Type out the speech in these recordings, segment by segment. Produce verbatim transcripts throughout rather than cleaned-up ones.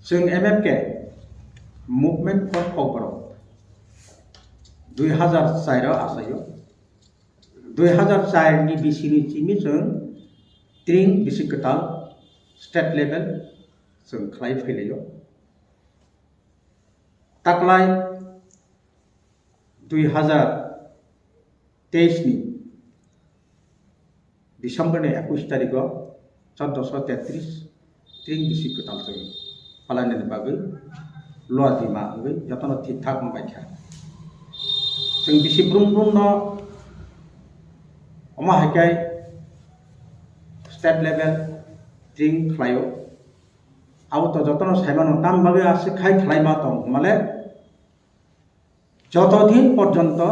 Chwng M F K, Movement for Kokborok, dui hazar char o achaio. Dui hazar char ni bisini simi chwng tring bisi kwtal state level chwng khlai phailaio. Taklai dui hazar teis ni December ni ekush tarikh o choddoso tetris tring bisi kwtal chwng palainani bagwi Lower Dima wngwi jotono thik thak wng baikha. Chwng bisi brum brum no omo hai khe state level tring khlaio. Abo to jotono saimano, tam bagwi aswk khai khlaima tong hwnmale joto din porjonto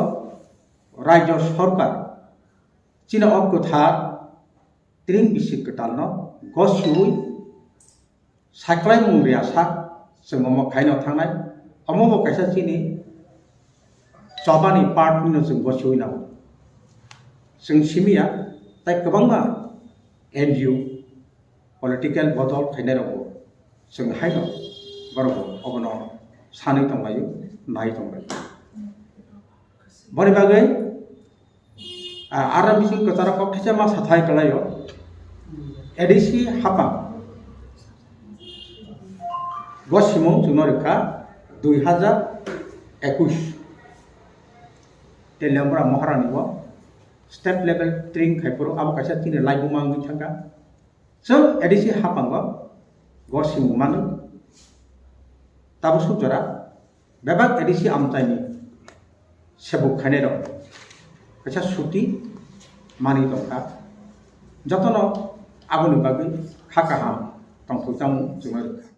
rajyo sorkar chini o kwthar tring bisi kwtalno gosiwi saklaimung rwya sak chwng omo khaino thangnai. Omo bo kaisa chini chobani part hwnwi chwng gosiwi nango. Chwng simiya tei kwbangma N G O political bodol khainai rokbo chwng haino borokbo obono sanwi tonglaio, nai tonglaio. Boni bagwi, ah, R M C kwcharo kok kisa ma sathai kwlaio. A D C hapang bo simung chwngno rwkha dui hazar ekush. Tei Lemra Maharani bo state level tring khai phuru abo kaisa chini laibuma wngwi thangkha. Chwng A D C hapango go simung mano. Tabuk suk jora bebak A D C amchaini sebuk khainai rok kaisa suti manwi tongkha. Jotono aboni bagwi kha kaham tongthok chamung chwngwi rwkha.